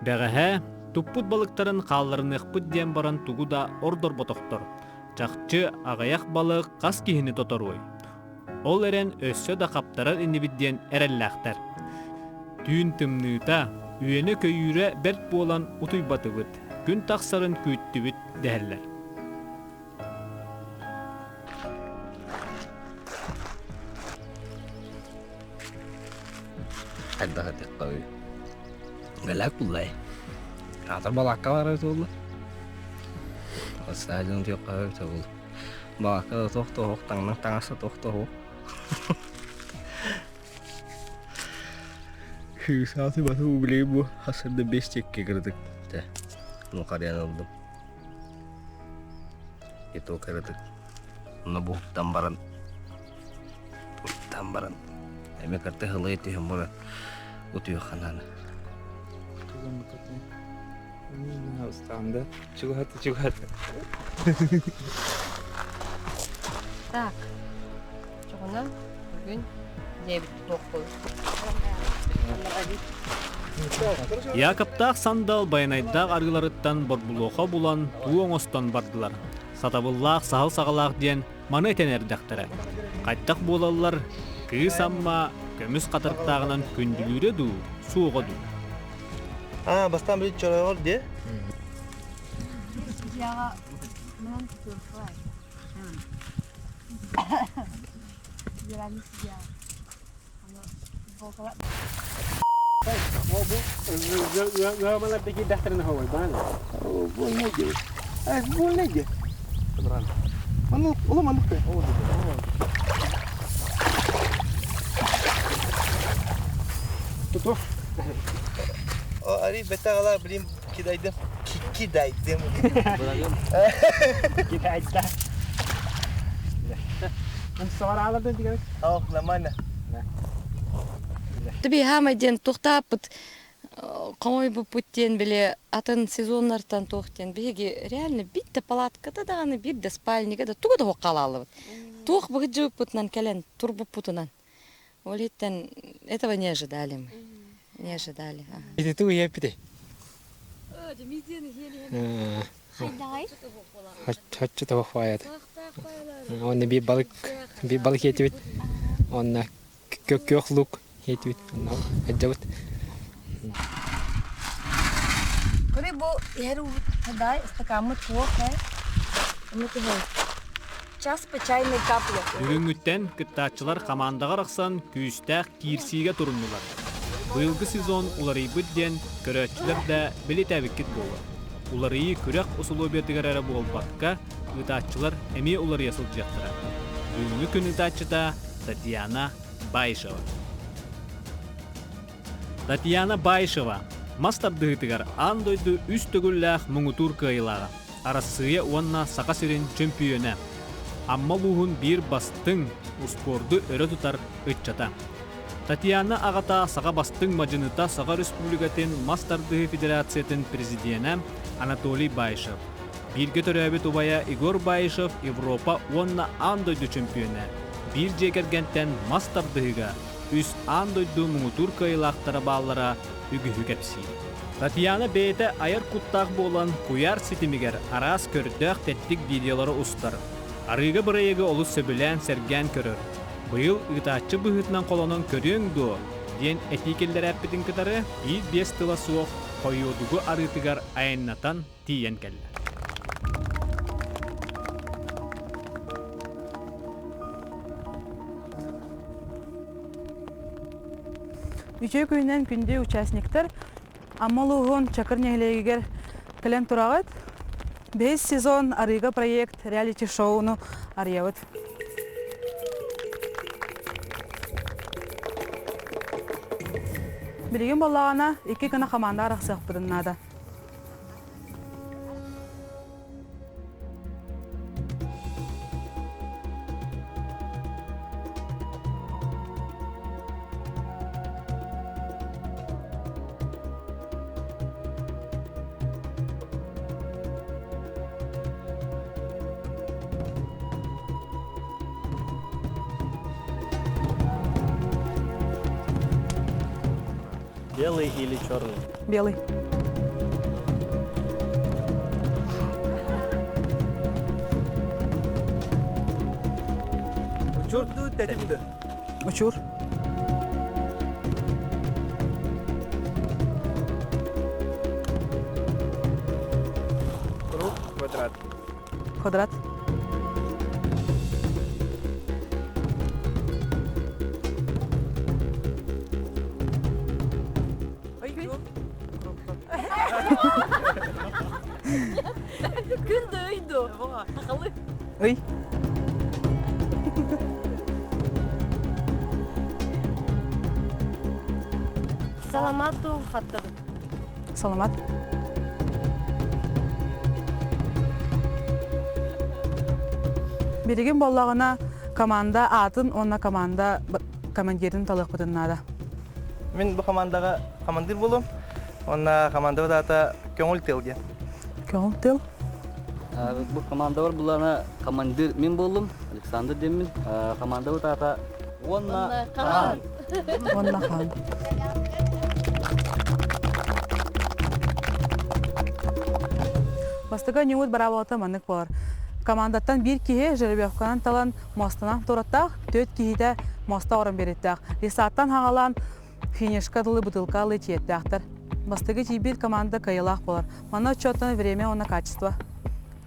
Бэҕэһээ туппут балыктарын хаалларыныахпыт диэн баран тугу да ордорботохтор. Чахчы, аҕыйах балык хас киһини тоторуой? Ол эрэн өссө да хаптарар инибит диэн эрэллээхтэр. Түүн тымныыта, үөнэ-көйүүрэ бэрт буолан утуйбатыбыт, күн тахсарын күүттүбүт дэһэллэр. Хайдах этиэххэ Бэлэк буллай. Аатыр балаакка баар эбит буолла. Стадион туохха эбит буолла. Балаакка да туох да суох, таҥнар таҥас да туох да суох. Сааты баты билигин бу хасырда бес текке кырдык. Те. Ну харыйан ылдым. Ито кырдык. Онно буһуктан баран Уттан баран эмиэ кырты һылыы түһэн баран утуйуохха наада. Устаанда чугаһата чугаһата. Так, чоҕуна бүгүн дьиэбит туохпут. Якоптаах сандал Байанайдаах арыыларыттан борбулуоха булан туу оҥостон бардылар. Сатабыллаах саһыл саҕалаах диэн Маны этэн эрдэхтэрэ. Хайдах буолаллар, кыыс Амма көмүс хатырыктааҕынан күндүлүүрэ дуу, суоҕа дуу? Аа, бастаан били чоройор дии. Ари бетаҕала блин кидайдым кидайдым Кидайда. Ох, нормально. Тебе хаамай диэн туохтааппыт хомойбуппут диэн били атын сезоннартан туох диэн биһиги реально биир да палатката даҕаны биир да спальнига да тугу да суох хаалааллыбыт. Туох быгыдьыбыппытынан кэлэн турбуппутунан. Ол иһиттэн этого не ожидали мы. Не ожидали. Ити тугу иһэппитий? Хаччы тобох баайат. Онно биир балык биир балык иэтибит. Онно күөх лук иэтибит. Онно ыдьабыт. Көрүй бу иһэр уубут дай ыстакааммыт суох ээ. Ону түһэн час по чайной капле. Бүгүҥҥүттэн кыттааччылар хамаандаҕа арахсан күүстээх киирсиигэ туруннулар. Быйылгы сезон уларыйбыт диэн көрөөччүлэр да билитээбиккит буолуо. Уларыйыы күрэх усулуобуйатыгар эрэ буолбакка, ыытааччылар эмиэ уларыйа сылдьыахтара. Бүгүҥҥү күн ыытааччыта Татьяна Баишева. Татьяна Баишева мас тардыһыытыгар аан дойду үс төгүллээх муҥутуур кыайыылааҕа, Арассыыйа уонна Саха сирин чөмпүйүөнэ, Амма улууһун биир бастыҥ, успуорду өрө тутар ыччата. Татьяна аҕата саха бастыҥ мадьыныта Саха Республикатын мас тардыһыы федерациятын президенэ Анатолий Баишев. Бииргэ төрөөбүт убайа Егор Баишев Европа уонна аан дойду чөмпүйүөнэ. Биир дьиэ кэргэнтэн мас тардыһыыга үс аан дойду муҥутуур кыайыылаахтара бааллара үгүһү кэпсиир. Татьяна бэйэтэ айар куттаах буолан куйаар ситимигэр араас көрдөөх тэттик видеолары устар. Арыыга бырайыагы олус сөбүлээн сэргээн көрөр. Быйыл ыытааччы быһыытынан холонон көрүөҥ дуо? диэн этии киллэрээппитин кытары биир-биэс тыла суох Хойуодугу арыытыгар айаннатан тиийэн кэллэ. Үтүө күнүнэн күндү участниктар! Амма улууһун Чакыр нэһилиэгигэр кэлэн тураҕыт. Бэһис сезон Арыыга проект реалити-шоуну арыйабыт. Билигин буоллаҕына икки гына хамаанда арахсыахпытын наада. Белый или черный? Белый. Учур дуу, тэтим дуу? Учур. Круг, квадрат. Квадрат. Күн да ый ду. Сахалы. Ый. Саламат хаттабыт. Саламат. Билигин буоллаҕына команда аатын уонна команда командирын талыахпытын наада. Мин бу командаҕа командир буолуом. Уонна командабыт аата Көҥүл тыл диэн. Көҥүл тыл. Бу командабар булана командир мин буоллум, Александр диэммин. Командабыт аата уонна хаан. Уонна хаан. Бастакы оонньуубут быраабылата маннык буолар. Командаттан биир киһи жеребьевканан талан муостанан туораттаах, түөрт киһитэ муоста оҥорон биэриэхтээх. Лесаттан хаҥалаан финишка дылы бытыылка ылыы тиийиэхтээхтэр. Бастакы тиийбит команда кыайыылаах буолар. Манна отчуоттан время уонна качество.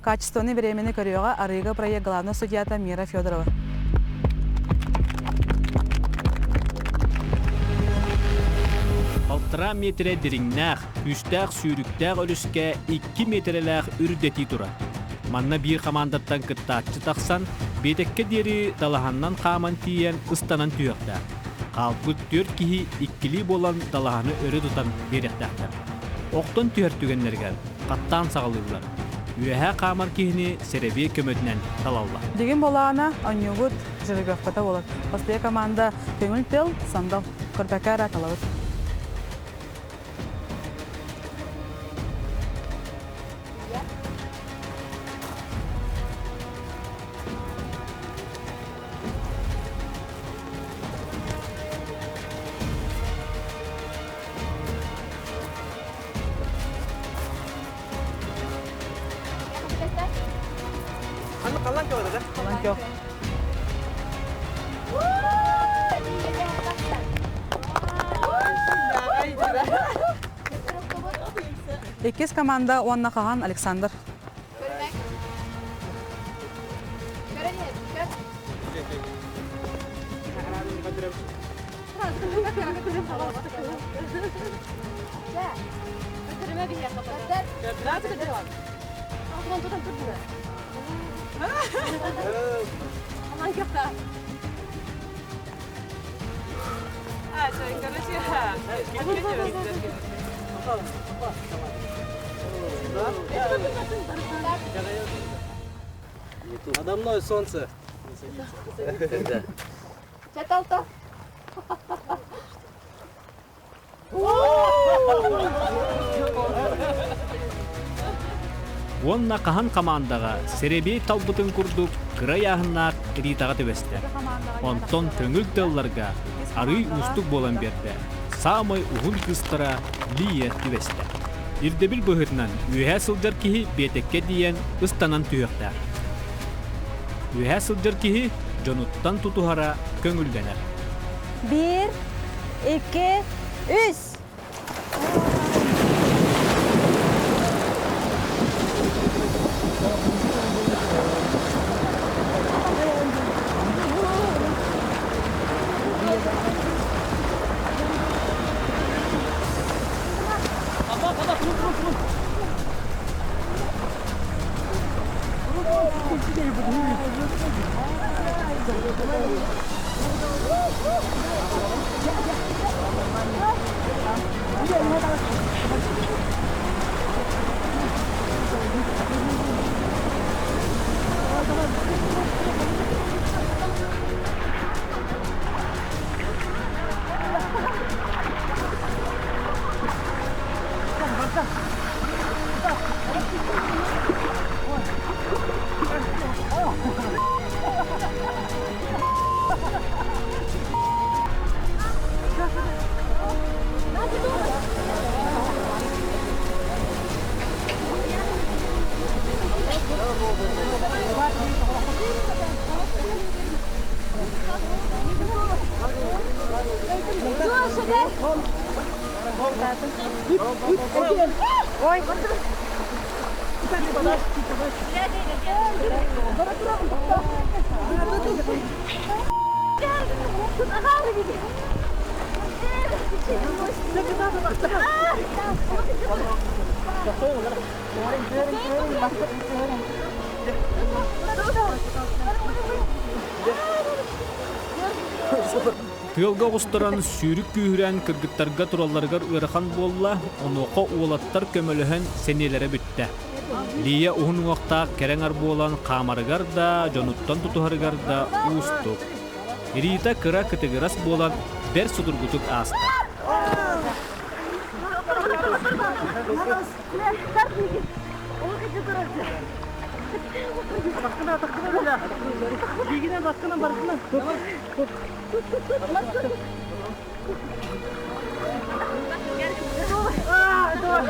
Качествоны времени көрүөҕэ арыыга проект главнай судьята Мира Федорова. Алтара метрэ дириҥнээх, күүстээх сүүрүктээх өрүскэ 2 миэтэрэлээх үрдэтии турар. Манна биир хамаандаттан кыттааччы тахсан, биэтэккэ диэри далаһаннан хааман тиийэн ыстанан түһүөхтээх. Хаалбыт түөрт киһи иккилии буолан далаһаны өрө тутан биэриэхтээхтэр. Охтон түһэр түгэннэригэр хаттаан саҕалыыллар. Үөһээ хаамар киһини сэрэбиэй көмөтүнэн талаллар. Дигин болаана онньуубут жеребьевката буолар. Бастыйа команда Көҥүл тыл, Сандал. Көрбөккө эрэ талабыт. Аны халан көҕүдэ да? Халан көх. Иккис команда уонна хаһан Александр. Надо мной солнце. Чаталта. Уонна хаһан хамаандаҕа сэрэбиэй талбытын курдук кыра ыйааһыннаах Ритаҕа түбэстэ. Онтон көҥүл тыалларга арыый уустук буолан биэрдэ. Саамай уһун кыыстара Лия түбэстэ. Ирдэбил быһыытынан үөһээ сылдьар киһи биэтэккэ тиийэн ыстанан түһүөхтээх. Үөһээ сылдьар киһи дьонуттан тутуһара көҥүллэнэр. Биир, икки, үс! Ой. Тыалга оҕустаран, сүүрүк күүһүрэн кыргыттарга туралларыгар ыарахан буолла, онуоха уолаттар көмөлөһөн сэниэлэрэ бүттэ. Лия уһун уҥуохтаах кэрэҥ ар буолан хаамарыгар да, дьонуттан тутуһарыгар да уустук. Рита кыра кытыгырас буолан бэрт судургутук ааста.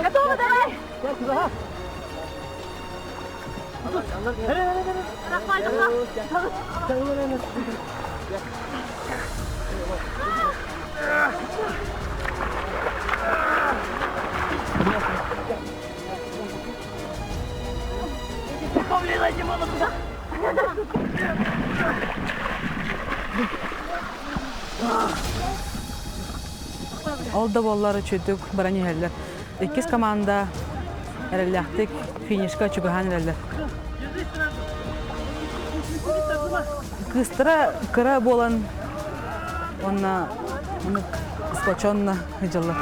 Готовы, давай! Ол да буоллар үчүгдүк баран иһэллэр. Иккис команда эрэллээхтик финишка чугаһаан эрэллэр. Кыыстара кыра буолан уонна сплоченно сылдьаллар.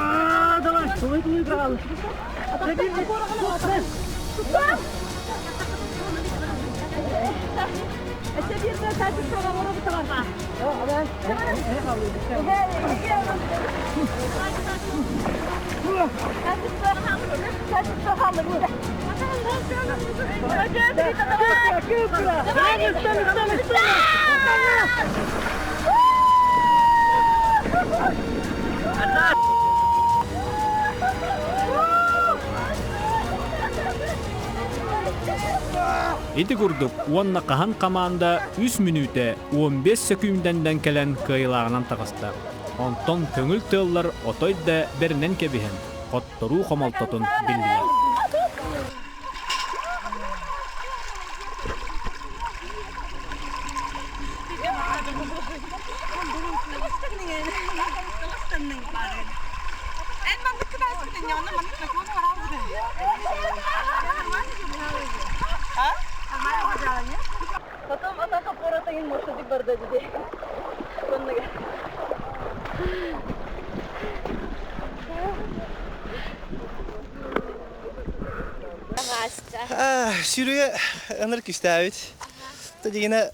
Ити курдук уонна хаһан хамаанда үс мүнүүтэ 15 сөкүүндэннэн кэлэн кыайыылааҕынан таҕыста. Онтон көҥүл тыаллар отой да бэринэн кэбиһэн, хотторуу хомолтотун биллилэр. Потом атака поратайын мошадик барда dedi. Сонныга. Сүүрүгэ ыныр күстээбит. Дигинэ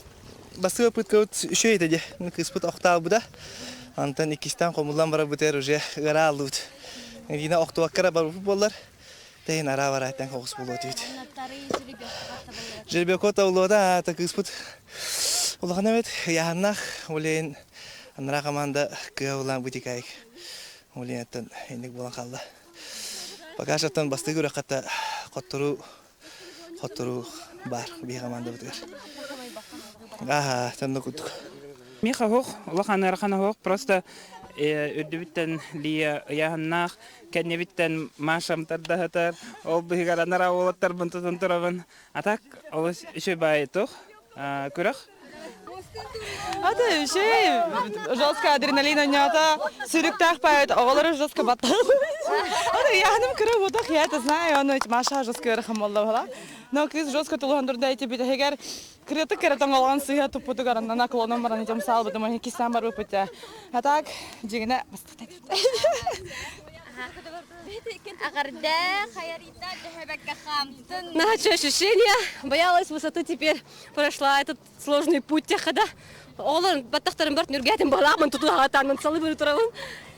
Бастакы попыткабыт үчүгэй этэ дии. Кыыспыт охтообута. Онтон иккистээн хомуллан барарбытыгар уже ыараан аллыбыт. Ирина охтубакка эрэ барбыт буоллар, тэйин араа барааттан хоҕус буолуо этибит. Жеребьевка табыллыбата, аата кыыспыт улахан эбит, ыйааһыннаах. Улейн анараа команда кыа булан бутикайык. Улейнаттан инник буолан хаалла. Пока шаттан бастыгы күрэххэ хотторуу хотторуу баар биһи командабытыгар. Аха, тонно курдук. Миха оһох, улахан ыарахан оһох, просто үрдүбүттэн Лия ыйааһыннаах, кэннибиттэн Машам тардаһытар, ол быһыгар анараа уолаттарбын тутан турабын. А так, олус үчүгэй баайы туох, күрэх. Это еще жесткая адреналин онньоото, сүрүктээх поэт, оҕолору жестко баттал. Это яһаным кыра буотах, я это знаю, ону Маша жестко ыарахан буолла буола. Но кыыс жестко тулуһан турда ити бүтэһигэр кырыатык кыратан олоҕон сыыһа туппутугар анна наклоном баран итим саалбытым он иккистээн барбыппыт А так, дьиҥинэ Начало ощущение, боялась высоты, теперь прошла этот сложный путь техада. Оҕолор баттахтарын барт нүргээтин балаамын тутуһаатаанмын салыбыр турабын.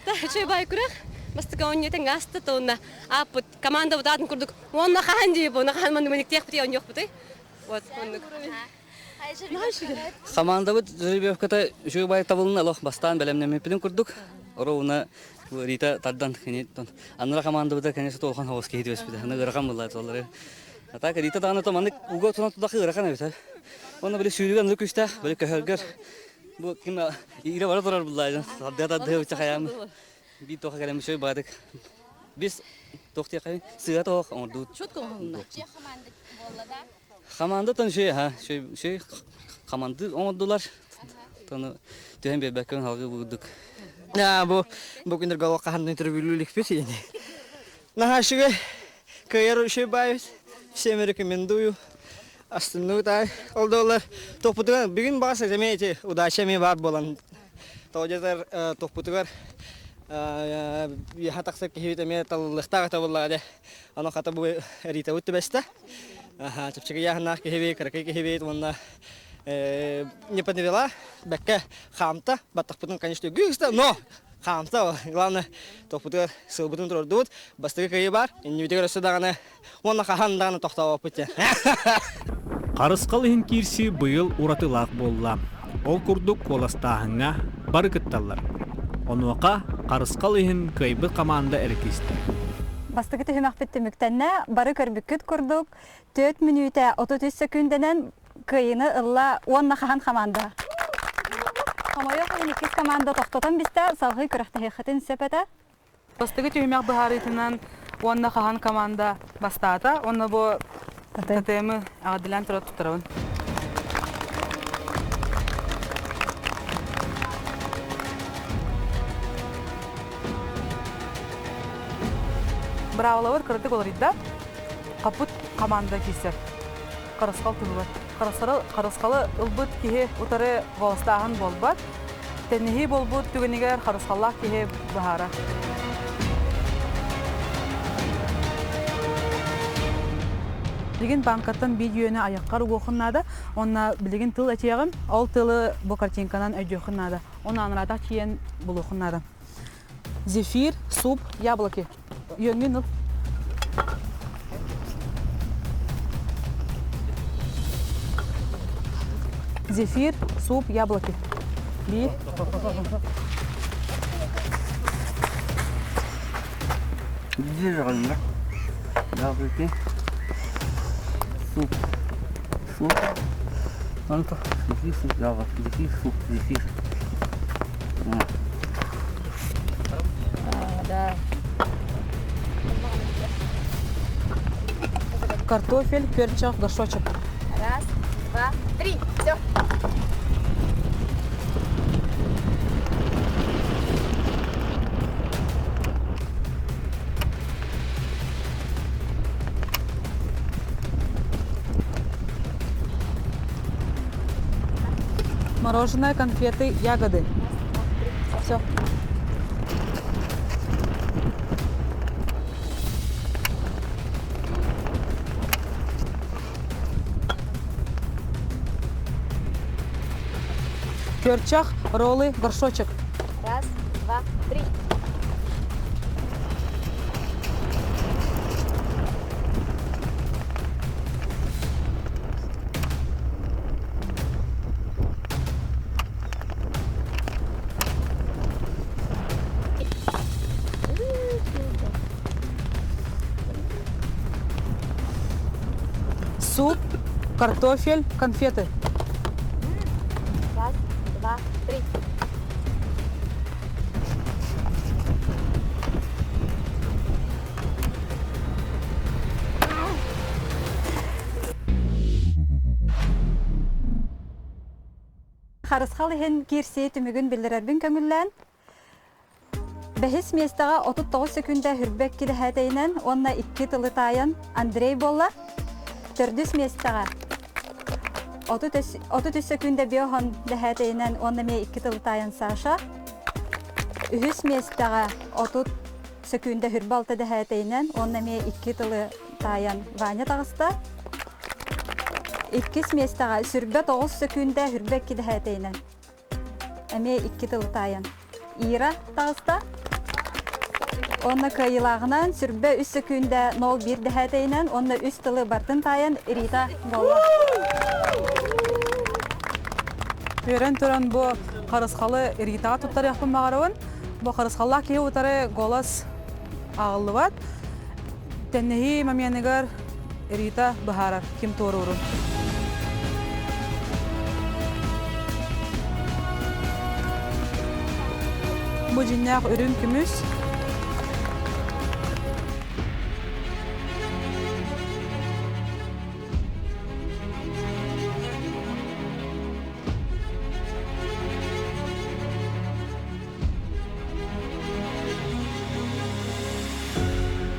Та үчүгэй бай күрэх. Бастакы оонньуутан ааста туонна ааппыт команда атын курдук уонна хаһан дии буона хаһан маннык мэниктиэхпитий оонньуохпутуй. Вот оннук. Командабыт жеребьевката үчүгэй бай табылын олох бастаан бэлэмнэммиппитин курдук ровно Рита тардан аннара командабыта конечно улахан хоҕус киһи түбэспитэ аны ыарахан буолла туоллары А так Рита даҕаны то маннык уга отунан тудахы ыарахан эбит. Уонна били сүүрүгэн ынырык күүстээх, били көһөргөр бу ким иирэ бара турар буллаайын. Тардыа тардыа быча хайаан. Биир тоха кэлэн үчүгэй баадык. Біз туох диэххэ сыа тоох оҥордубут. Чутка оҥоһулунна. Хамаанда тон үчүгэй аха. Үчүгэй хаманды оҥордулар. Тону түһэн биэрбэккэ халгы бугурдук. Бу бу күннэргэ олох хаһан интервью иликпит ини. Наһаа үчүгэй. Кыайар үчүгэй баайбыт. Всем рекомендую. Астынныбыт аай. Ол да олар топпутугар бүгүн баҕас эмиэ ити удача эмиэ баар буолан тоҕо диэтэр топпутугар үөһэ тахсар киһибит эмиэ талыллыахтаах этэ буоллаҕа дии. Ону хата бу Ритабыт түбэстэ. Чэпчэки ыйааһыннаах киһибит, кыракый киһибит уонна не подвела, бэккэ хаамта, баттахпытын, конечно, үгүстэ, но хаамта, главное, топпутугар сылбытын туруордубут, бастакы кыайыы баар, иннибитигэр өссө даҕаны уонна хаһан даҕаны тохтообоппут диэн. Харысхал иһин киирсии быйыл уратылаах буолла. Ол курдук куоластааһыҥҥа бары кытталлар. Онуоха Харысхал иһин кыайбыт хамаанда эрэ киистэ. Бастакы түһүмэхпит түмүктэннэ. Бары көрбүккүт курдук, 4 мүнүүтэ 33 сөкүүндэнэн кыайыыны ылла уонна хаһан хамаанда. Хомойуох иһин иккис команда тохтотон бистэ, салгыы күрэхтэһиэххитин сөп этэ. Бастакы түһүмэх быһаарыытынан уонна хаһан команда бастаата уонна бу ТТМ-ы эҕэрдэлээн турар туттарабын. Быраабылабыт кыратык уларыйда. Хаппыт команда киирсэр. Харысхал туһугар. Харысхалы ылбыт киһи утары волостааһын буолбат. Тенниһи буолбут түгэнигэр харысхаллаах киһи быһаарар. Билигин банкаттан видеоны айаххар угуоххун наада. Онно билигин тыл этиэҕим. Ол тылы бу картинканан өйдүөххүн наада. Оны анараатах тиийэн булуоххун наада. Зефир, суп, яблоки. Үөҥҥүн ыл. Зефир, суп, яблоки. Биир. Зефир, яблоки, суп, суп. Зефир, суп, яблоки, зефир, суп, зефир. Да. Картофель, перчик, горшочек. Раз, два, три. Все. Мороженое, конфеты, ягоды. Все. Перчах, роллы, горшочек. Раз, два, три. Суп, картофель, конфеты. Раз, два, три. Харысхал иһин киирсии түмүгүн биллэрэрбин көҥүллээн, бэһис миэстэҕэ 39 сөкүүндэ Хүрбэк кидэһээтэйинэн уонна икки тылы таайан Андрей буолла. Төрдүс миэстэҕэ 33 сөкүүндэ Биохон дэһээтэйинэн уонна эмиэ икки тылы таайан Саша. Үһүс миэстэҕэ 30 сөкүүндэ Хүрбэ алта дэһээтэйинэн уонна эмиэ икки тылы таайан Ваня таҕыста. Иккис миэстэҕэ сүрбэ тоҕус сөкүүндэ Хүрбэ икки дэһээтэйинэн эмиэ икки тылы таайан Ира таҕыста. Уонна кыайыылааҕынан сүрбэ үс сөкүүндэ 0-1 дэһээтэйинэн уонна үс тылы бартын таайан Рита буолла. Үөрэн туран бу харысхалы Ритаҕа туттарыахпын баҕарабын. Бу харысхаллаах киһи утары голос ааҕыллыбат. Тэннэһии моменыгар Рита быһаарар ким туоруурун. Бу дьиннээх үрүҥ көмүс.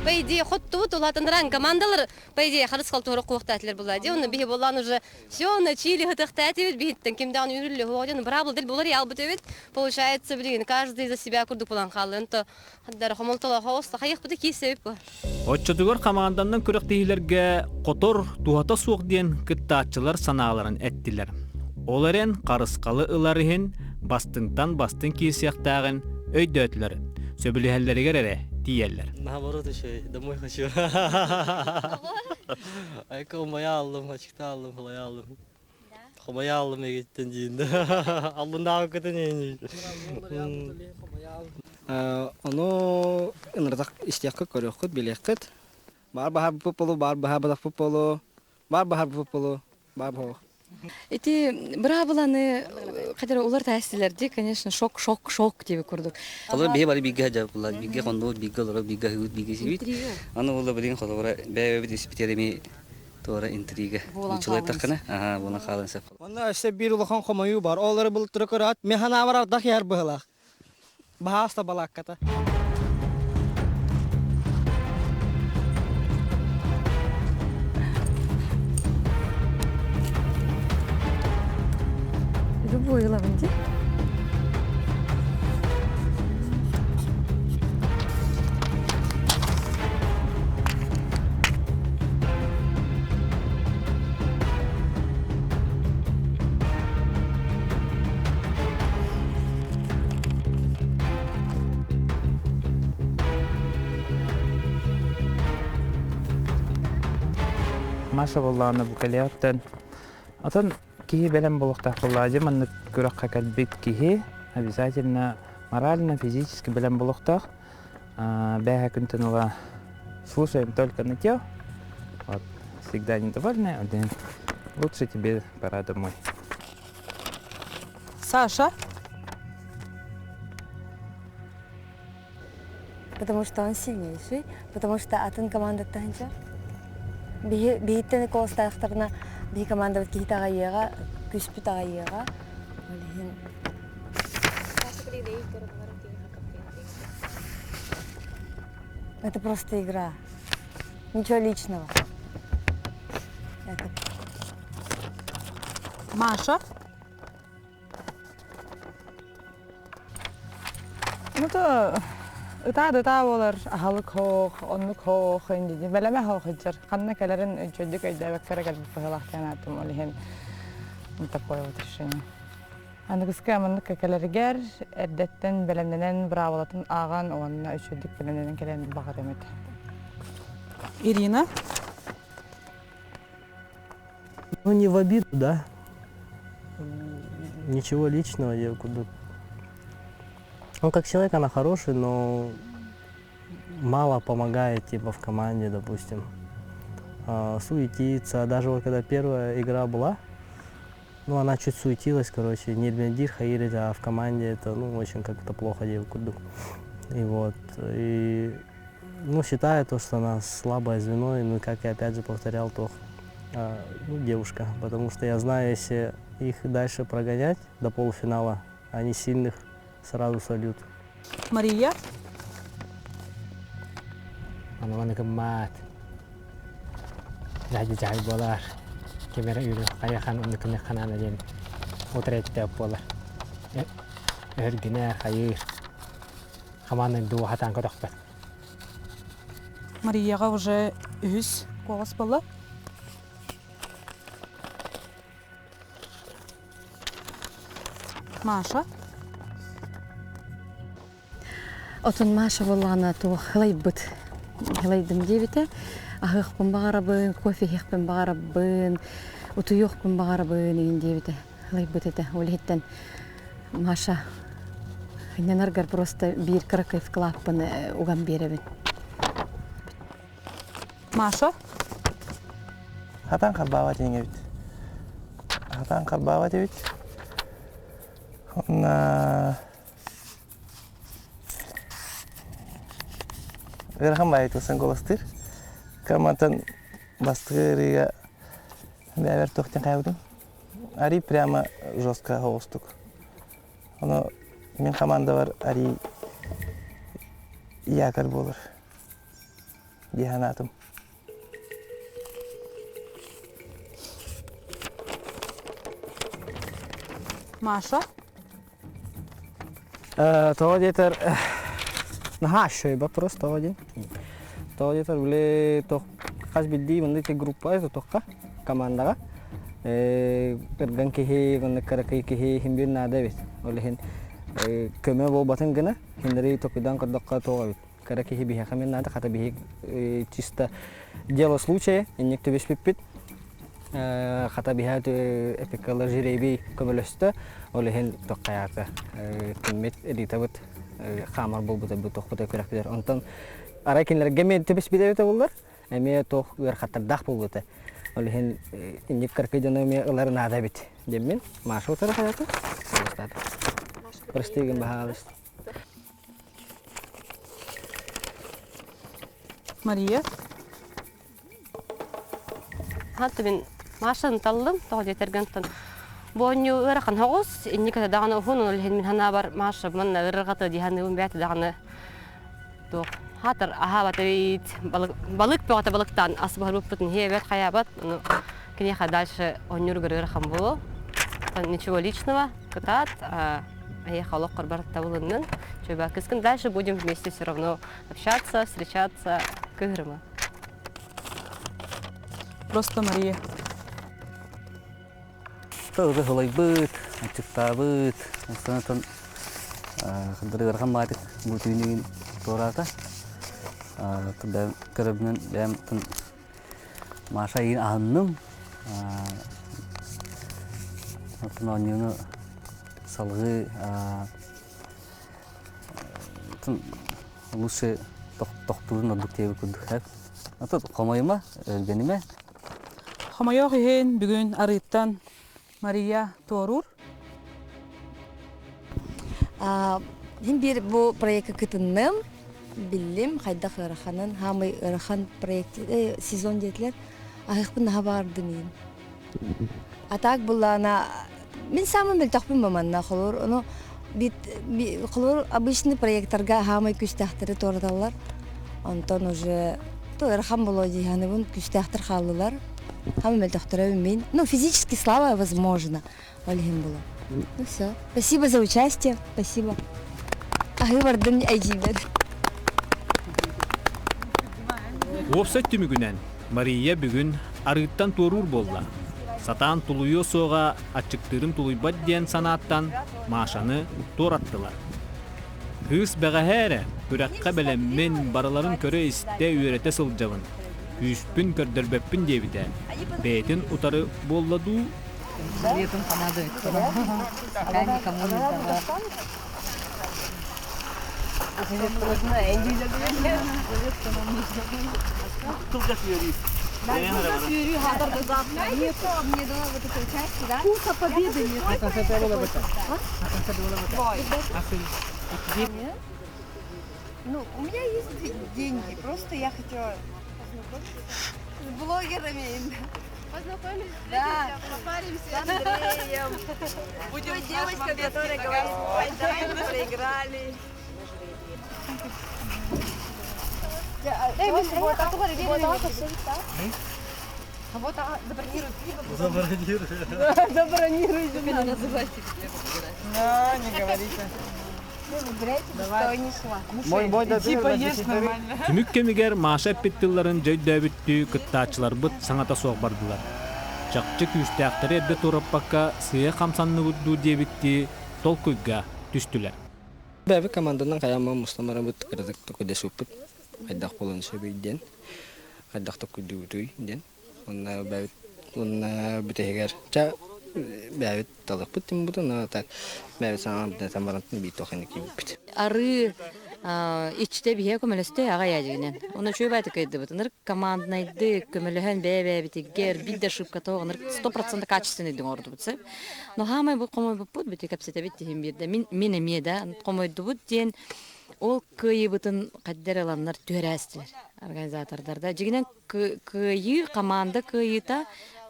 По идее, хоттубут улаатыннаран командалар, по идее, харысхал туора куохтаатылар була. Де оны биһи боллан уже все начали хытыхтаатыбыт биһиттен кимдаан үрүллү хооден браво дел булар ялбыт эбит. Получается, блин, каждый за себя курдук булан хаалын то хаддар хомолтоло хоос хайыхпыты киисебит бу. Оччотугар хамаанданнан күрэхтэһиилэргэ хотор туһата суох диэн кыттааччылар санааларын эттилэр. Ол эрэн харысхалы ылар иһин бастыҥтан бастыҥ киирсиэхтээҕин өйдөөтүлэр, сөбүлэһэллэригэр эрэ тиийэллэр. Наоборот еще домой хочу. Айка умая алдым, ачыкта алдым, халая алдым. Хомая алдым эгиттен диин. Аллындағы кытын ени. Ону ынырдах истиэххит, көрүөххүт, билиэххит. Баар баһар болу, баар баһар бадахпыт болу, баар баһар болу, баар баһар. Ити быраабыланы хотя улар тәстилер ди, конечно, шок, шок, шок диби курдук. Олор биһи бары бииргэ сылдьабыллар, бииргэ хоннубут, бииргэ олорор, бииргэ аһыыбыт, бииргэ сиибит. Аны буолла билигин холобура бэйэбит испитигэр эмиэ туора интрига. Учулайтаххына, аха, буолан хаалан сөп. Онно өссө биир улахан хомойуу бар. Олору былтыры көрөөт, мен ханаабар ардах иһэр быһылаах. Баһааста балаакката. Любой ылабын дии. Маша буоллаҕына бу кэлиэҕиттэн атын киһи бэлэм буолуохтаах буоллаҕа дьэ маннык күрэххэ кэлбит киһи обязательно морально физически бэлэм буолуохтаах бээһэ күнтэн ыла слушаем только нытье вот всегда недовольная один лучше тебе пора домой Саша Потому что он сильнейший, потому что атын командаттан Биһиттен куоластаахтарына биһи командабыт киһи таҕайыаҕа, күспүт аҕайыаҕа. Ол иһин Это просто игра. Ничего личного. Это... Маша? Ну то ытаа да ытаа буолар аһылык хоох, оннук хоох инди бэлэмэ хоох сылдьар. Ханна кэлэрин үчүгэйдик өйдөөбөккө эрэ кэлбит быһыылаах диэн аатым ол иһин такое вот решение. Аныгыскы маннык кэлэригэр эрдэттэн бэлэмнэнэн быраабылатын ааҕан уонна үчүгэйдик бэлэмнэнэн кэлэн баҕарым этэ. Ирина? Ну, не в обиду, да. Ничего личного, я куда. Ну, как человек она хороший, но мало помогает, типа, в команде, допустим. А, суетится. Даже вот когда первая игра была, ну, она чуть суетилась, короче, не для хаирит, а в команде это, ну, очень как-то плохо девку. И вот, и, ну, считаю то, что она слабое звено, и, ну, как я опять же повторял, то, а, ну, девушка, потому что я знаю, если их дальше прогонять до полуфинала, они сильных сразу сольют. Мария? Аны гыммаат. Дьаһай дьаһай буолар. Ким эрэ үрү хайахан оннукуна ханаана диэн утары буолар. Өһүргүнэр, хайыыр. Хамааннай дууһатаан көтөхпөт. Марияҕа уже үһүс куолас буолла. Маша? Отон Маша буоллаҕына туох хылайбыт хылайдым диэбитэ. Аһыахпын баҕарабын, кофе иһиэхпин баҕарабын, утуйуохпун баҕарабын игин диэбитэ. Хылайбыт этэ. Ол иһиттэн Маша ынньанаргар просто биир кыракый вкладпын уган биэрэбин. Маша? Хатан харбаабат эбит. Хатан харбаабат эбит. Онна... Ыарахан баайы тылсан куоластыыр. Командтан бастакы ырыыга бэйэбэр туох диэн хайабытым. Ари прямо жестко оҕустук. Ону мин командабар Ари якорь буолар дии санаатым. Маша? Тоҕо диэтэр наһаа үчүгэй вопрос тоҕо диэн. Тоҕо диэтэр били туох хас биирдии маннык группа тутуохха командаҕа ырган киһи маннык кыракый киһи иһин биир наада эбит. Ол иһин көмө буолбатын гына кинилэри токуйдаан көрдөххө туох эбит. Кыра киһи биһиэхэ мин наада хата биһи чисто дело случая инник түбүспүппүт. Хата биһэ эпикалар жиребий көмөлөстө. Ол иһин тоххайаата киммит элитабыт хаамар буолбута бу тохпута күрэхпитер. Онтон арай кинилэргэ эмиэ түбүспүт эбитэ буллар. Эмиэ туох ыархаттардаах буолбута. Ол иһин инник кыркый дьону эмиэ ылар наада эбит диэммин Маша утары хайата. Прости гын баһаалыста. Мария? Хатты мин Машаны таллым, тоҕо диэтэргэнтэн бу оонньуу ыарахан соҕус, инники даҕаны уһун, ол иһин мин санаабар Маша манна ыарырҕата дии саныыбын бэйэтэ даҕаны туох хаатар аһаабат эбит, балык, балык бөҕөтө балыктаан ас буһарбыппытын иһиэбэт, хайаабат, ону киниэхэ дальше оонньууругар ыарахан буолуо. Ничего личного, кытаат, эһиэхэ олоххор бар табылыннын. Чуйбаакыскын дальше будем вместе все равно общаться, встречаться, кыһырыма. Просто Мария. Тылы сылайбыт, аччыктаабыт, санатан ыарахан баатык бу түүнүгүн туораата. Көрөбүнэн бэйэм Маша иин аһынным. Оттон оонньууну салгыы лучше тохтуурун ордук диэбит курдук сөп. Ото хомойума, өлгөнимэ. Хомойуох иһин бүгүн арыыттан Мария туоруур. Мин биир бу проекка кытынным, биллим хайдах ыараханын, хаамай ыарахан проект сезон диэтилэр. Аһыахпын наһаа баҕардым иин. А так буллаана мин самым мөлтөхпүн манна холобур ону бит холобур обычный проекторга хаамай күстээхтэри туораталлар. Онтон уже то ыарахан болуо дии саныыбын күстээхтэр хааллылар. Хаамай мөлтөхтөрөбүн мин. Ну физически слабая возможно. Ол иһин було. Ну все. Спасибо за участие. Спасибо. Аһыы бардым эдьиийбэр. Уопсай түмүгүнэн Мария бүгүн арыыттан туоруур буолла. Сатаан тулуйуо суоҕа аччыктыырын тулуйбат диэн санааттан Машаны туораттылар. Кыыс бэҕэһээ эрэ күрэххэ бэлэммин, барыларын көрө-истэ, үөрэтэ сылдьабын, күүспүн көрдөрбөппүн диэбитэ. Бэйэтин утары буолла дуу? Летом понадобится. Пока никому не сдавала. Вкуса победы нет. Ну, у меня есть деньги, просто я хотела познакомиться с блогерами. Познакомились, Да. попаримся. С Андреем. Будем Той девочка, которая говорит, ой, да, мы проиграли. Вот, забронируй. Забронируй. Забронируй. называйте. Да, не говорите. Что не шла. Иди поешь нормально. Түмүк кэмигэр Маша эппит тылларын дьөйдөөбүттүү кыттааччыларбыт саҥата суох бардылар. Чахчы күүстээхтэри эрдэ туораппакка сыыйа хамсанныбыт дуу диэбиттии толкуйга түстүлэр. Бэби команданан хайаамма мустан барабыт кыратык токуйдасыппыт хайдах буолан сөбүй диэн хайдах токуйдуубутуй диэн уонна бэбит уонна бүтэһигэр ча бэбит талыппыт тимбутун так бэбит саҥа бүтэтэн баран биир туох киирбиппит Арыы иччитэ биһиэ көмөлөстө аҕай дьигинэн. Оны үчүгэй баайдык кыайдыбыт. Ынырык команднайдык көмөлөһөн бэйэ-бэйэбитигэр биир да ошибката ынырык 100% качественный оҥордубут сөп. Но хаамай бу хомойбуппут бүтү кэпсэтэбит тиһин биирдэ. Мин мин эмиэ да хомойдубут диэн. Ол кыайыыбытын хайдах ыланнар түһэрээстилэр организатордар да. Дьиҥинэн кыайыы, команда кыайыыта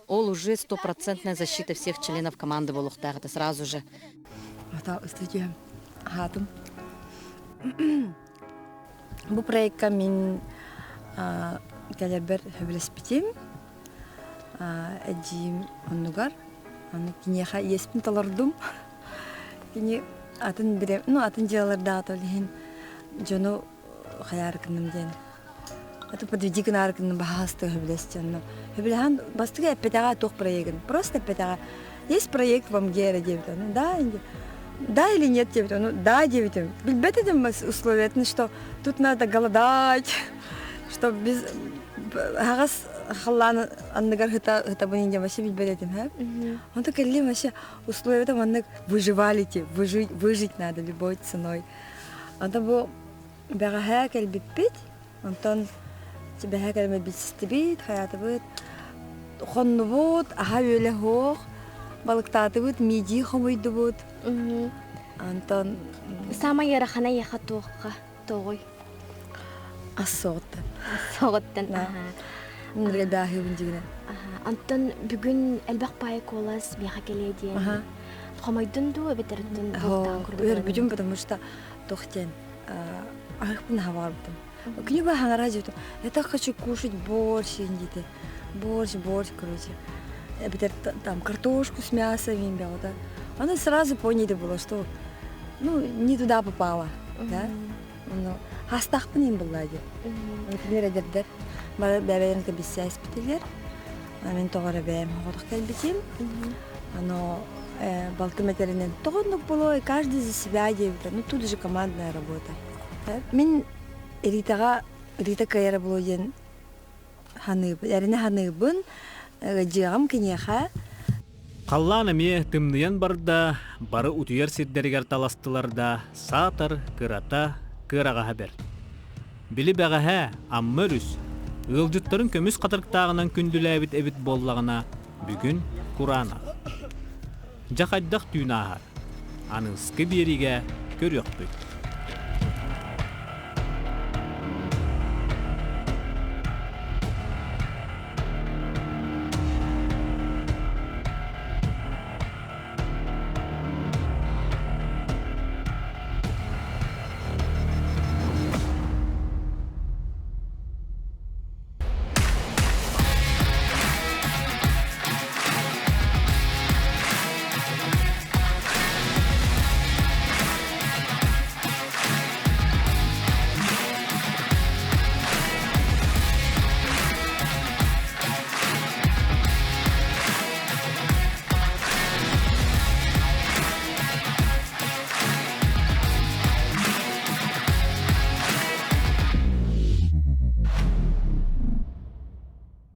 ол уже стопроцентная защита всех членов команды буолуохтаах это сразу же. Ата ыстатыйа хаатым. Бу проекка мин кэлэрбэр сөбүлэспитим. Эдьиийим оннугар. Аны киниэхэ иэспин толордум. Кини атын бире, ну атын дьыалалардаата ол иһин дьону хайаары гынным диэн. Аты подведи гынаары гынным баһаҕаста сөбүлэс дьонно. Сөбүлэһэн бастакы эппэтэҕэ туох проегын. Просто эппэтэҕэ. Есть проект в Амгере диэбит. Ну да, да или нет диэбит. Ну да диэбитим. Билбэт этим условиятын, что тут надо голодать, что без аһаҕас халлаан анныгар ыта ытабын диэн вообще билбэт этим һэ. Онто кэллим вообще условията маннык выживали выжить, выжить надо любой ценой. Онто бу бэҕэһээ кэлбиппит, онтон бэҕэһээ кэлбит билсистибит, хайаатыбыт, хоннубут, аһа үөлэ суох, балыктаатыбыт, мидии хомуйдубут. Онтон Самай ыарахана эйиэхэ туохха тоҕуй? Ас соҕуттан. Ас соҕуттан. Нырга дааһыыбын дьигинэ. Онтон бүгүн элбэх паай куолас миэхэ кэлиэ диэн. Хомойдун дуу эбэтэр курдук Өрбүтүм, потому что туох диэн аһыкпын хабарбытым. Күнү баһа хаҥара дьүтүм. Я так хочу кушать борщ диэти. Борщ, борщ, короче. Эбэтэр там картошку с мясом им да. Она сразу поняли было, что ну не туда попала, да. Ну, хастахпын им была дии. Например, эдэрдэр бары бэйэлэрин кэбиссээспитилэр. Мин тоҕо эрэ бэйэм оҕотох кэлбитим. Оно балтым этэринэн тоҕоннук болой, каждый за себя диэбитэ. Ну тут же командная работа. Мин Ритаҕа Рита кыайара буолуо диэн ханыыбын, эрэнэ ханыыбын, дьиэҕим киниэхэ. Халлаан эмиэ тымныйан барда, бары утуйар сирдэригэр таластылар да, саатар кырата, кыараҕаһа бэрт. Били бэҕэһээ Амма өрүс ыалдьыттарын көмүс хатырыктааҕынан күндүлээбит эбит буоллаҕына, бүгүн кураанах. Дьэ хайдах түүн ааһар? Аныгыскы биэриигэ көрүөхпүт.